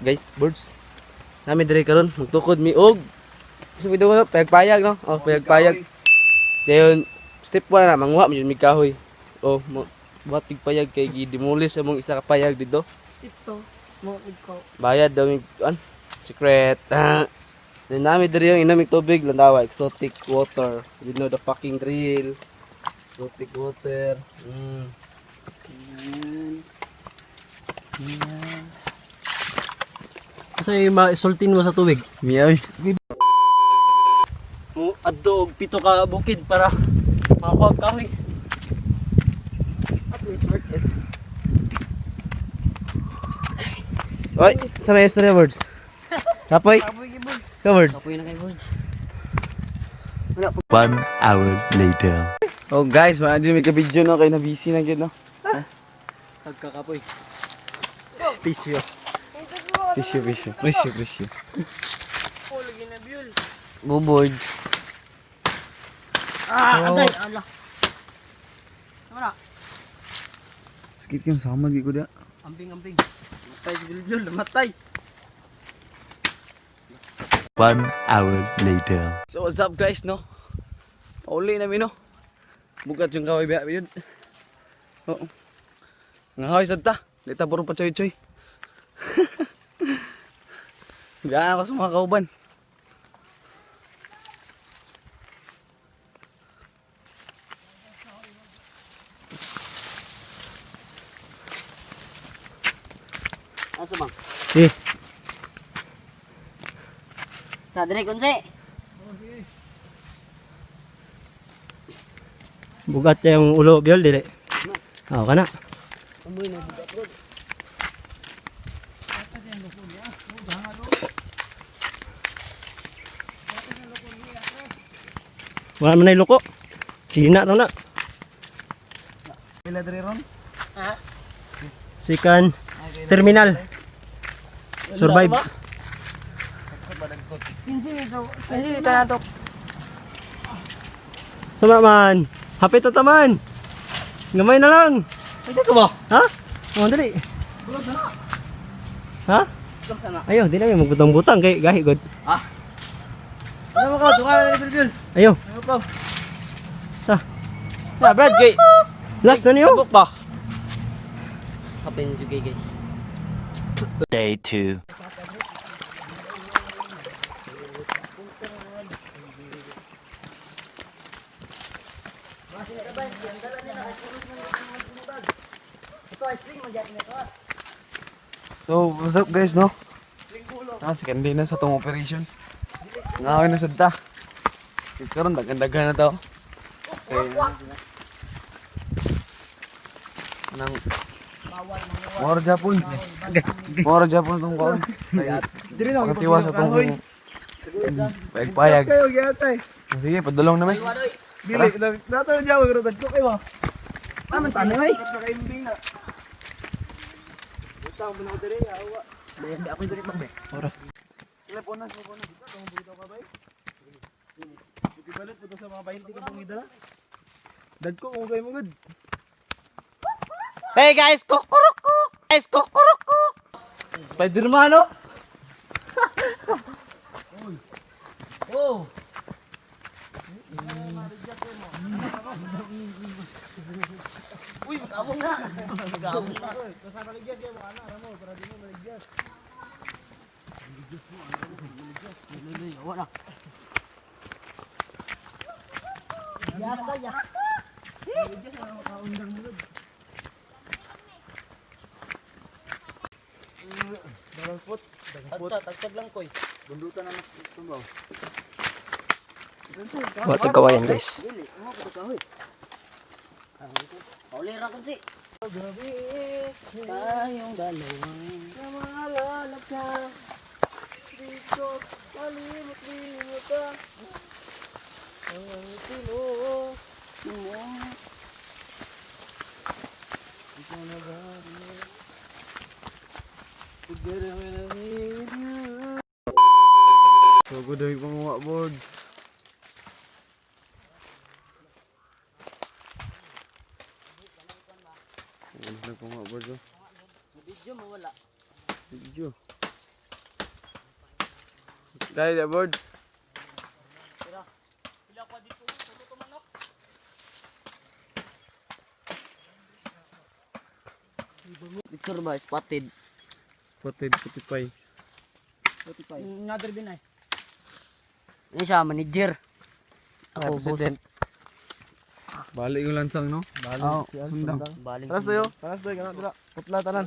Guys, birds. Nami diri karon magtukod mi og sa video ko payag-payag, no? Oh, payag-payag. Dayon step 1 na manguha mi jud mig kahoy. Oh, mo buhat mig payag kay gidemolish among isa ka payag dito. Step to. Mo ko. Bayad daw mig an secret. Ah. Then nami diri yung inom mig tubig landawa, exotic water. You know the fucking drill. Exotic water. Asa yung maisultin mo sa tubig? Miyaw. Mo adto og pito ka bukid para makakuha og kahoy. At least worth it. Oy, sa may istorya, words. Kapoy. Ka, words. Kapoy na kay birds. 1 hour later. Oh guys, mga di may ka-video, no, kay na busy na gyud, no. Pagkakapoy. Pisyo. Busy, busy. Busy, busy. Go, birds. Ah, agay, ala. Tama na. Sakit yung sama ko da. Ambing ambing. Matay si Juljul, matay. 1 hour later. So what's up, guys, no? Pauli namin, no. Bugat yung kahoy biya yun. Oo. Nga hoy sad ta. Di ta puro pa choy-choy. Gaan ako sa mga kauban. Asa bang? Eh, Sa dire kunse. Bugat yung ulo biol dire. Ah, kana. Wala man na loko. Sina raw na. Ila diri ron? Sikan terminal. Survive. Hindi ka na to. Sama man. Hapit na taman. Gamay na lang. Pwede ka ba? Ha? Oh, dali. Ha? Ayo, di na yung magbutang-butang kay gahi god. Ano mo ka? Tunga na ni Juljul. Ayo. Ano pa? Ta. Na Brad kay. Last na niyo. Tabok ba? Kapoy ni sugay, guys. Day 2. So, what's up, guys, no? Ah, second day na sa tong operation. Ngahoy na sad ta. Karon daghan-daghan na to. Okay. Anang Moro Japon. Moro Japon tong kaon. Pagkatiwa sa tong payag-payag. Sige, padulong na may. Dili, nato na jawa pero tagko kayo. Aman tani ay. Ibalit po sa mga 20 ka pong idala. Dagko mo kayo mo good. Hey guys, kukurukuk. Guys, kukurukuk. Spider-Man, no? Oh. Uy, mag-abong na. Mag-abong na. Yasa ya. Tagsa, tagsag lang koy. Wa kawayan, guys. Pauli ra kunsi. Tayong dalawa. Namaalala ka. Dito, kalimot-limot ka. Ang ngiti mo. Mo. Ikaw na ba? Together when I'm with you. So good ay panguha board. Ano na panguha board, oh? Video mawala. Video. Dahil na board. Picture ba spotted. Spotted Spotify. Another bin ay. Ano siya manager. Ako boss. Balik yung lansang, no? Oh, Sundang. baling. Taras tayo. Taras tayo. Ganun, dira. Putla, tanan.